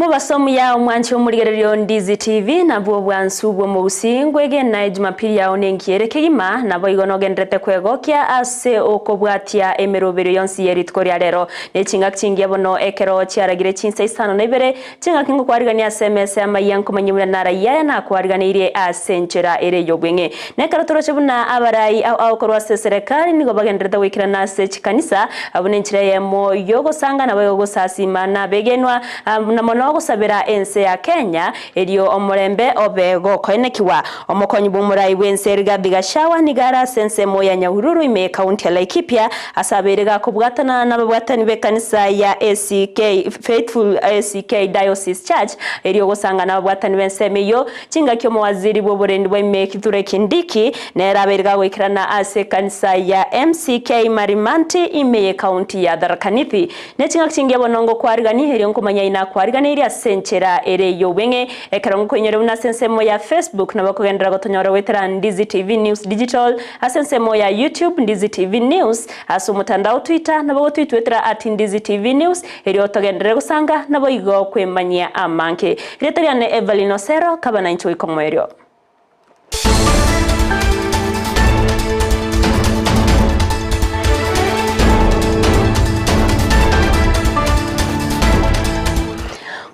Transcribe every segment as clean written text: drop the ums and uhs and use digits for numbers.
Mobaso omuya omwanche omorigereria o Ndizi TV, nabwo obwansu bw'omogusii ngwegena ejumapili yao nengiya ere kegima, naboigo nogenderete kwegokia ase okobwatia emeroberio yonsi ye rituko ria rero. Ne chingaki chingiya bono ekero chiaragire chinsa isano na ibere, chingaki ngokwarigania ase emesa y'amayia nkomanyia buna narayia aya nakwariganeirie ase enchera ere y'obweng'e. Nekero toroche buna abarai ao ao korwa ase eserekari nigo bagenderete goikerana ase chikanisa buna enchera eyemo y'ogosanga naboigo gosasima nabegenwa na mono gosabera ense ya Kenya erio omorembe obe gokoenekigwa. Omokonyi bw'omorai bw'ense Rigathi Gachagua nigo are ase ensemo ya Nyahururu ime y'ekaunti ya Laikipia ase abeire gakobwatana nababwatani b'ekanisa ya ACK Faithful ACK Diocese Church erio gosanga nababwatani b'ensemo eyio Chingaki omowaziri bw'oborendi bwa ime Kithure Kindiki nere abeire gagoikerana ase ekanisa ya MCK Marimanti ime y'ekaunti ya Tharaka Nithi. Ne chingaki chingiya bono ngokwarigani erio nkomanya inakwariganeirie ase enchera ere y'obweng'e ekero ngokoinyore buna ase ensemo ya Facebook nabo okogenderera gotonyora goetera Ndizi TV News Digital ase ensemo ya YouTube Ndizi TV News ase omotandao Twitter nabo gotwitwetera at Ndizi TV News Erio togenderere gosanga, naboigo kwemanyia amange. Erieta riane Evelyn Osero, kaba nainche goika omoerio.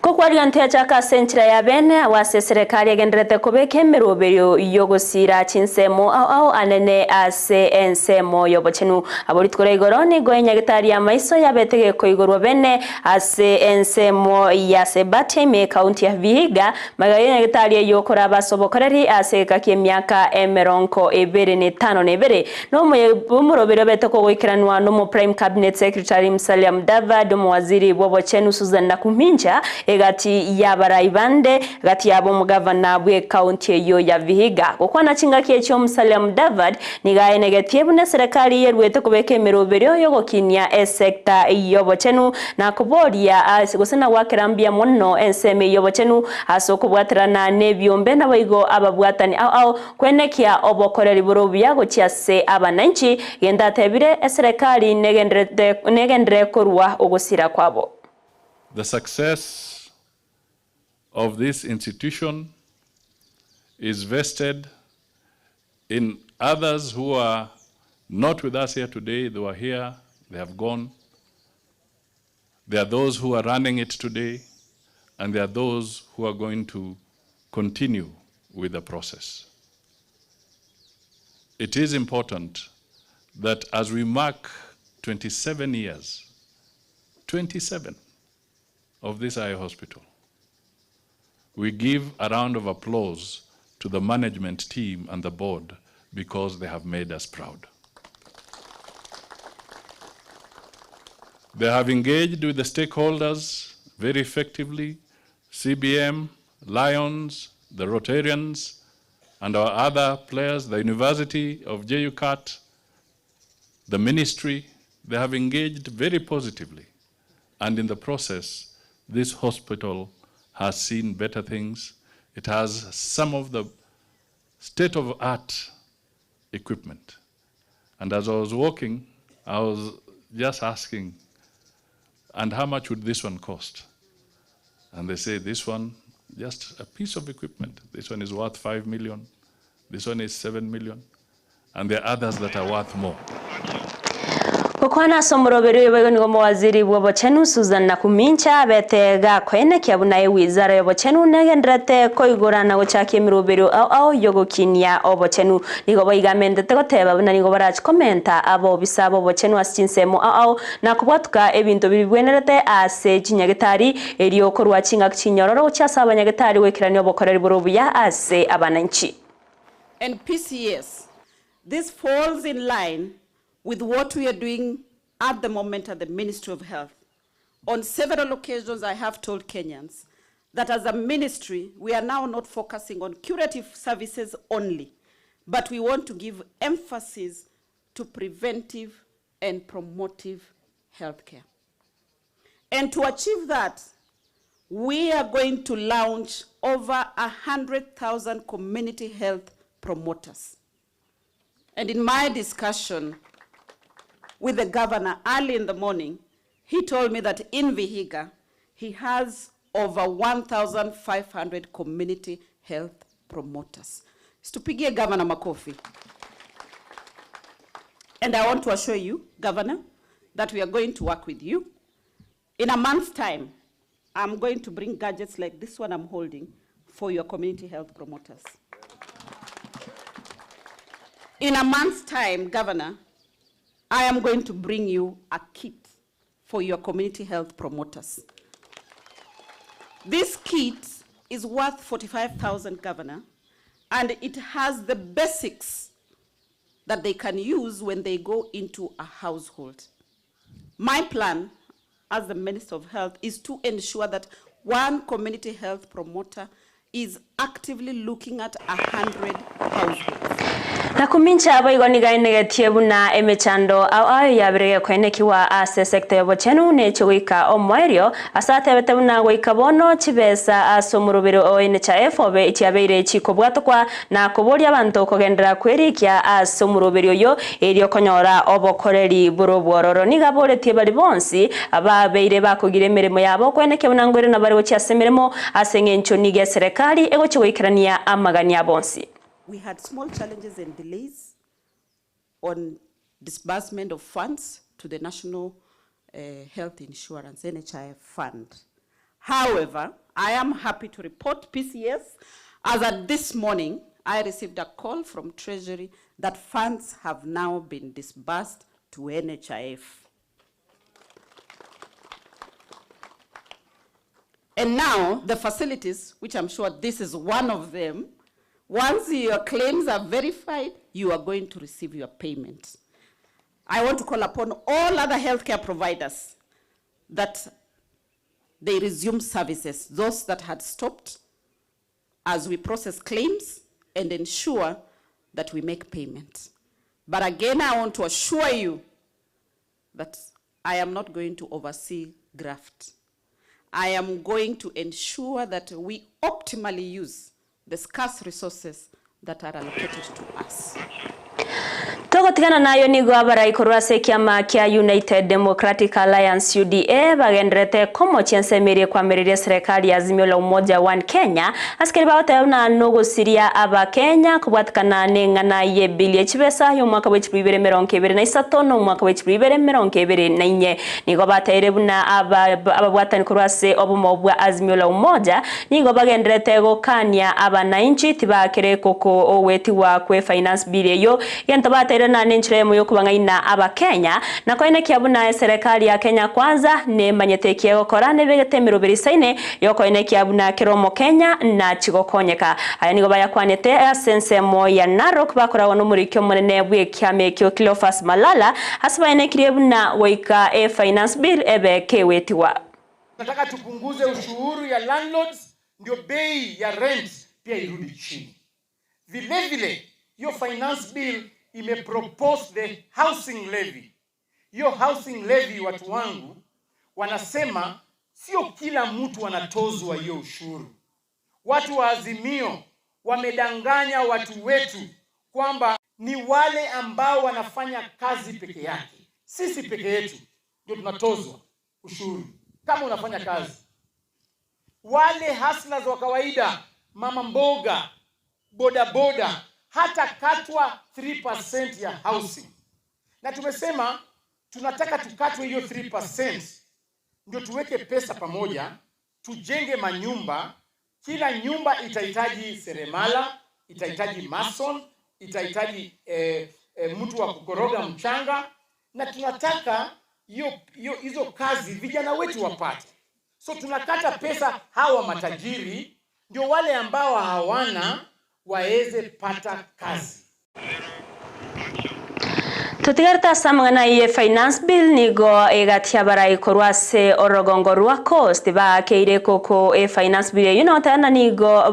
Kokwaria ntiyachaka ase enchera ya bene, agwo ase eserekari egendererete kobeka emeroberio y'ogosiira chinsemo ao ao anene ase ensemo y'obochenu. Abwo rituko ria igoro nigo enyagetari y'amaiso yabete gekoigorwa bene ase ensemo ya Sebati ime ekaunti ya Vihiga, magega y'enyagetari eyio koraba ase obokoreri ase egeka ki'emiaka emerongo ebere na etano na ebere. Nomoroberio obete kogoikeranwa nomo Prime Cabinet Secretary Musalia Mudavadi, omowaziri bw'obochenu Susan Nakhumicha, egati y'abarai bande gati yabo omogavana bw'ekaunti eyio ya Vihiga. Gokwana chingaki echio Musalia Mudavadi Nigo aenegetie buna eserekari yeruete kobeka emeroberio y'ogokinia esecta y'obochenu na koboria gose na goakera mbuya mono ensemo eyio y'obochenu ase okobwaterana nebiombe naboigo ababwatani ao ao kwenekia obokoreri bore obuya gochia ase abananchi, gento atebire eserekari negenderere korua ogosira kwabo. The success of this institution is vested In others who are not with us here today, they were here, they have gone. There are those who are running it today, and there are those who are going to continue with the process. It is important that as we mark 27 years, 27 of this eye hospital, we give a round of applause to the management team and the board because they have made us proud. They have engaged with the stakeholders very effectively, CBM, Lions, the Rotarians, and our other players, the University of JUCAT, the ministry, they have engaged very positively. And in the process, this hospital has seen better things. It has some of the state-of-art equipment. And as I was walking, I was just asking, and how much would this one cost? And they say, this one, just a piece of equipment. This one is worth 5 million. This one is 7 million. And there are others that are worth more. Gokwana ase omoroberio oyo boigo nigo omowaziri bw'obochenu Susan Nakhumicha abete gakoenekia buna ewizara y'obochenu negendererete koigora na gochakia emeroberio ao ao y'ogokinia obochenu. Nigo boigo amentete goteba buna nigo barachi komenta abobisa b'obochenu ase chinsemo ao ao na kobwatuka ebinto bibwenerete ase chinyagetari erio korwa chingaki chinyororo gochia ase abanyagetari goikerania obokoreri bore obuya ase abananchi. And PCS. This falls in line with what we are doing at the moment at the Ministry of Health. On several occasions I have told Kenyans that as a ministry we are now not focusing on curative services only, but we want to give emphasis to preventive and promotive healthcare. And to achieve that, we are going to launch over 100,000 community health promoters. And in my discussion with the governor early in the morning, he told me that in Vihiga, he has over 1,500 community health promoters. Situpigie gavana makofi. And I want to assure you, Governor, that we are going to work with you. In a month's time, I'm going to bring gadgets like this one I'm holding for your community health promoters. In a month's time, Governor, I am going to bring you a kit for your community health promoters. This kit is worth 45,000, Governor, and it has the basics that they can use when they go into a household. My plan as the Minister of Health is to ensure that one community health promoter is actively looking at 100 households. Na komincha abaigo niga enegetie buna emechando ao ayo yabere gekoenekiwa ase sector y'obochenu neche goika omoerio ase atebete buna goika bono chibesa ase omorobero o NHIF obe chiabeire chikobwatokwa na koboria abanto kogendera kwerikia ase omoroberi oyo erio konyora obokoreri boro bwororo niga boretie bari bonsi ababeire bakogira emeremo yabo kweneke buna ngwere na bari gochia ase emeremo ase eng'encho niga eserekari egochi goikerania amagania bonsi. We had small challenges and delays on disbursement of funds to the National Health Insurance, NHIF fund. However, I am happy to report PCS, as at this morning, I received a call from Treasury that funds have now been disbursed to NHIF. And now, the facilities, which I'm sure this is one of them, once your claims are verified, you are going to receive your payment. I want to call upon all other healthcare providers that they resume services, those that had stopped, as we process claims and ensure that we make payment. But again, I want to assure you that I am not going to oversee graft. I am going to ensure that we optimally use the scarce resources that are allocated to us. Togotigana nayo nigo abarai korwa ase ekiama kia United Democratic Alliance UDA bagenderete komochia ensemerie kwamireria serikali ya Azimio la Umoja One Kenya asikeri bagoteba buna nogosiria abakenya kobwatikana n'eng'ana ya ebili echibesa ya omwaka bwa echibiri ibere emerongo ebere na isato na omwaka bwa echibiri ibere emerongo ebere na inye nigo bateire buna ababwatani korwa ase obomo bwa Azimio la Umoja nigo bagenderete gokania abananchi tibakere koko owetiwa kwe finance bill eyo gento bateire na nenchire moyo kubang'aina abakenya na koine kiabuna serikali ya Kenya Kwanza nemanyete kiegokora nebegete emeroberi isaine yokoine kiabuna kiromo Kenya na chigokonyeka aya nigo bayakwanete ase ensemo ya Narok bakoragwa n'omorikio omonene bwa ekiama ekio Cleophas Malala ase baenekirie buna goika e finance bill ebe kewetiwa. Nataka tupunguze ushuru ya landlords ndio bei ya rent pia irudi chini. Vile vile hiyo finance bill imepropose the housing levy. Hiyo housing levy, watu wangu wanasema sio kila mtu anatozwa hiyo ushuru. Watu wa Azimio wamedanganya watu wetu kwamba ni wale ambao wanafanya kazi peke yake. Sisi peke yetu ndio tunatozwa ushuru kama unafanya kazi. Wale hustlers wa kawaida, mama mboga, boda boda, hata katwa 3% ya housing. Na tumesema tunataka tukatwe hiyo 3% ndio tuweke pesa pamoja, tujenge manyumba. Kila nyumba itahitaji seremala, itahitaji mason, itahitaji mtu wa kukoroga mchanga, na tunataka hizo kazi vijana wetu wapate. So tunakata pesa hawa matajiri ndio wale ambao hawana waeze pata kazi. Tutigarta samangana iye finance bill nigo egatia barai korwa ase orogongo rwa coast bakeire koko e finance bill eyo notana nigo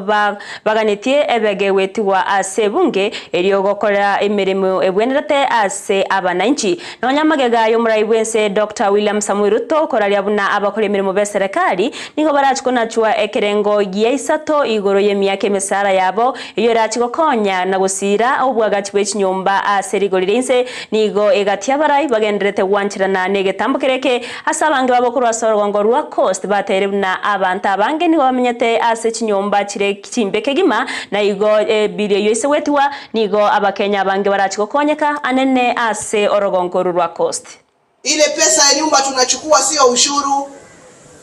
baganetie ebege wetiwa ase bunge erio gokora emirimo ebwenerete ase abananchi nonya magega yo murai bwense Dr. William Samoei Ruto koraria buna abakora emirimo be serikali nigo barachiko ekerengo gia isato igoro y'emiaka emesara yabo iyo erachi gokonya na gosira obwagachi bwe chinyomba ase rigori rinse. nigo egati abarai bagendererete gwancherana negetambo kere eke ase abange babo korwa ase orogongo rwa Coast bateire buna abanto abange nigo bamenyete ase chinyomba chire chimbe kegima na igo ebill eyio ase gwetigwa nigo abakenya abange barachi gokonyeka anene ase orogongo oru rwa Coast. Ile pesa ya nyumba tunachukua sio ushuru.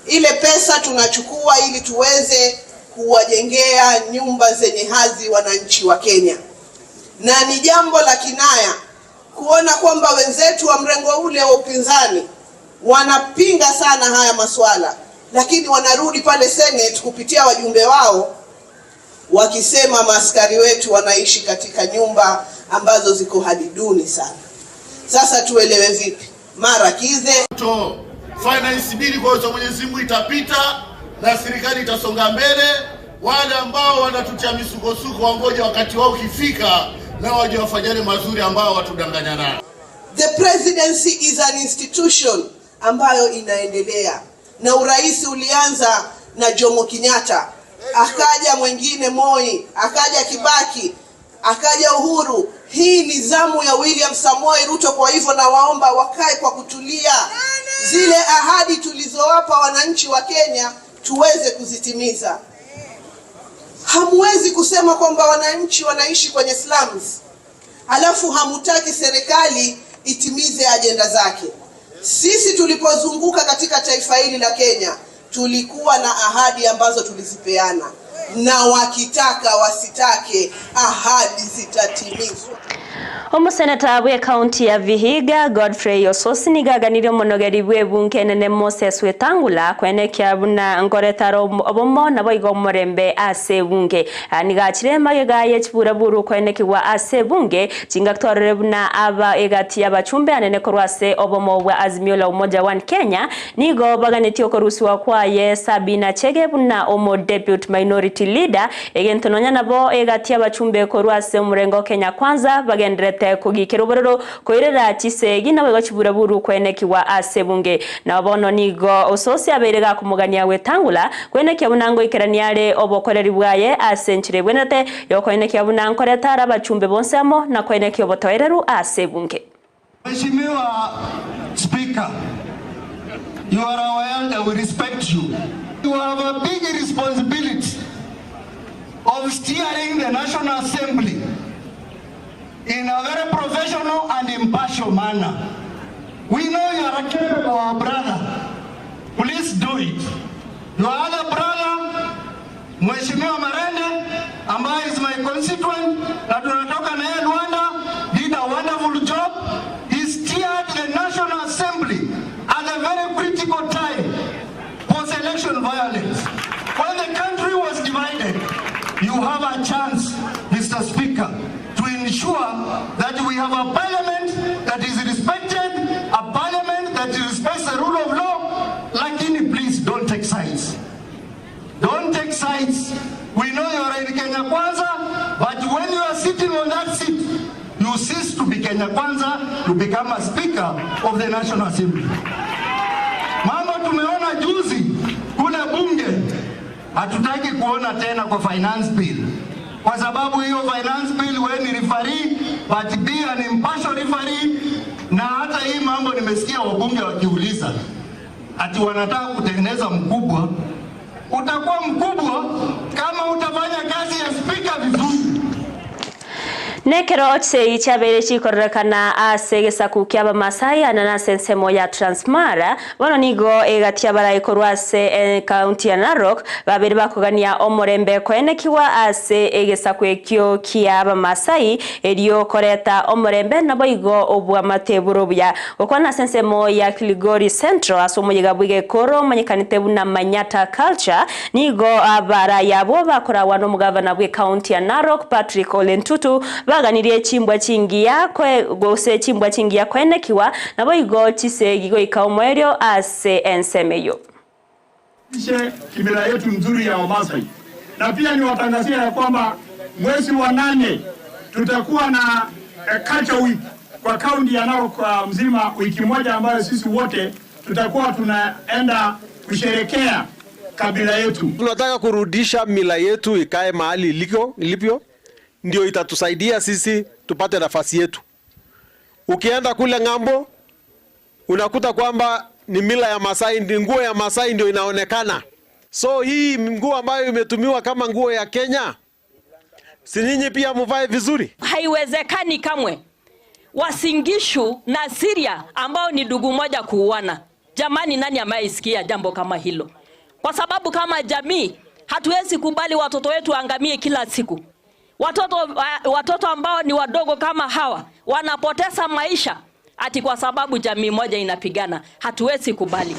Ile pesa tunachukua ili tuweze kuwajengea nyumba zenye hadhi wananchi wa Kenya, na ni jambo la kinaya kuona kwamba wenzetu wa mrengo ule wa upinzani wanapinga sana haya masuala, lakini wanarudi pale Senate kupitia wajumbe wao wakisema maaskari wetu wanaishi katika nyumba ambazo ziko hali duni sana. Sasa tuelewe vipi? Mara kize To finance bill kwa uwezo wa Mwenyezi Mungu itapita na serikali itasonga mbele. Wale ambao wanatutia misukosuko wangoja wakati wao ukifika, na waje wafanyane mazuri ambao watudanganya nayo. The presidency is an institution ambayo inaendelea, na urais ulianza na Jomo Kenyatta, akaja mwingine Moi, akaja Kibaki, akaja Uhuru. Hii ni zamu ya William Samoei Ruto. Kwa hivyo nawaomba wakae kwa kutulia, zile ahadi tulizowapa wananchi wa Kenya tuweze kuzitimiza. Hamwezi kusema kwamba wananchi wanaishi kwenye slums halafu hamutaki serikali itimize ajenda zake. Sisi tulipozunguka katika taifa hili la Kenya tulikuwa na ahadi ambazo tulizipeana, na wakitaka wasitake, ahadi zitatimizwa. Omoseneta bwe county ya Vihiga Godfrey Osotsi nigo aganirie omonogeri bwe ebunge enene Moses Wetangula kwenekia buna nkoretara obomo nabo igo omorembe ase ebunge. Nigo achire magega ye chiburaburu kwenekigwa ase ebunge chingakutwarire buna aba egati abachumbe anene korwa ase obomo bwa Azimio la Umoja One Kenya nigo baganetie okorusiwa kwaye Sabina Chege buna omo deputy minority leader egento nonya nabo egati abachumbe korwa ase omurengo Kenya Kwanza bagenderete kugikera obororo koirera chisegi nabo igo chiburaburu kwenekiwa ase ebunge. Nabo bono nigo Osotsi abeire gakomogania Wetangula kwenekia buna ngoikerania are obokoreri bwaye ase enchera ebwenerete yokoenekia buna nkoreta are abachumbe bonsi amo na koenekia obotoereru ase ebunge. Mheshimiwa Speaker, you are our elder, we respect you. You have a big responsibility of steering the National Assembly in a very professional and impartial manner. We know you are a capable our brother. Please do it. Your other brother, Mheshimiwa Marende, ambaye is my constituent, na tunatoka na yeye Luanda, did a wonderful job. He steered the National Assembly at a very critical time, post-election violence. When the country was divided, you have a chance, Mr. Speaker, to ensure that we have a parliament that is respected, a parliament that respects the rule of law. Lakini please don't take sides. Don't take sides. We know you are in Kenya Kwanza, but when you are sitting on that seat, you cease to be Kenya Kwanza, you become a speaker of the National Assembly. Mambo tumeona juzi kule bunge, hatutaki kuona tena kwa finance bill, kwa sababu hiyo finance bill wewe ni referee, but be an impartial referee. Na hata hii mambo nimesikia wabunge wakiuliza ati wanataka kutengeneza mkubwa. Utakuwa mkubwa kama utafanya kazi ya speaker vizuri. Nekero chisegi chiabeire chikororekana ase egesaku kia abamasai ana ase ensemo ya Transmara bono nigo egatia baraikorwa ase county ya Narok babere bakogania omorembe koenekiwa ase egesaku ekio kia abamasai erio koreta omorembe nabo igo obwamate buya gokwana ase ensemo ya Kilgori Central ase omoyega bw'egekoro omanyekanete buna Manyata culture nigo abara yabo bakorawa n'omugavana bwe county ya Narok Patrick Ole Ntutu baganirie chimbwa chingiya kwe gose chimbwa chingiya kwenekiwa nabo igo chisegi goika omoerio ase ensemeyo. Kimila yetu nzuri ya Wamasai, na pia niwatangazia ya kwamba mwezi wa 8 tutakuwa na culture week kwa kaunti ya Narok mzima, wiki moja ambayo sisi wote tutakuwa tunaenda kusherekea kabila yetu. Tunataka kurudisha mila yetu ikae mahali ilivyo, ndio itatusaidia sisi tupate nafasi yetu. Ukienda kule ng'ambo unakuta kwamba ni mila ya Masai, ndi nguo ya Masai ndio inaonekana. So hii nguo ambayo imetumiwa kama nguo ya Kenya, si nyinyi pia muvae vizuri? Haiwezekani kamwe Wasingishu na Siria ambao ni ndugu moja kuuana. Jamani, nani ameisikia jambo kama hilo? Kwa sababu kama jamii hatuwezi kubali watoto wetu waangamie kila siku. Watoto, watoto ambao ni wadogo kama hawa wanapoteza maisha ati kwa sababu jamii moja inapigana. Hatuwezi kubali.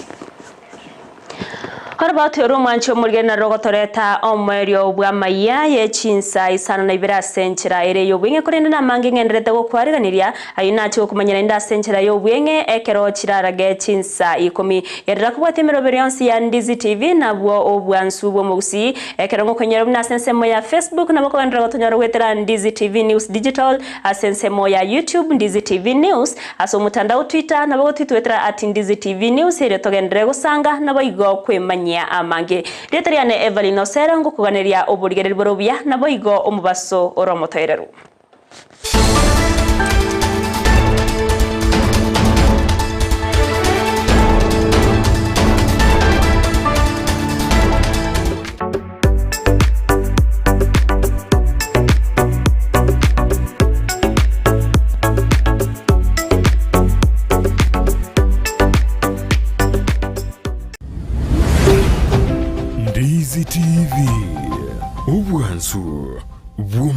Horobatu omwanchi omorigeri na rogotoreta omwerio bwa maiya ye chinsa isano na ibere ase enchera ere ya obweng'e korende namange ng'enderete gokwariganiria aywo nachi gokomanyera inde ase enchera ya obweng'e ekero chirarage chinsa ikomi gerera kobwatia emerobero yonsi ya Ndizi TV nabwo obwansu bwa omogusii ekero ngokonyora buna ase ensemo ya Facebook nabo kogenderera gotonyora goetera Ndizi TV News Digital ase ensemo ya YouTube Ndizi TV News ase omotandao Twitter nabo gotwitwetera at Ndizi TV News erio togenderere gosanga nabo igo kwemanyia amange. Rieta riane Evelyn Osero ngokoganeria oborigereri bore obuya nabo igo omobaso ore omotoereru. Ndizi TV, obwansu bw'omo.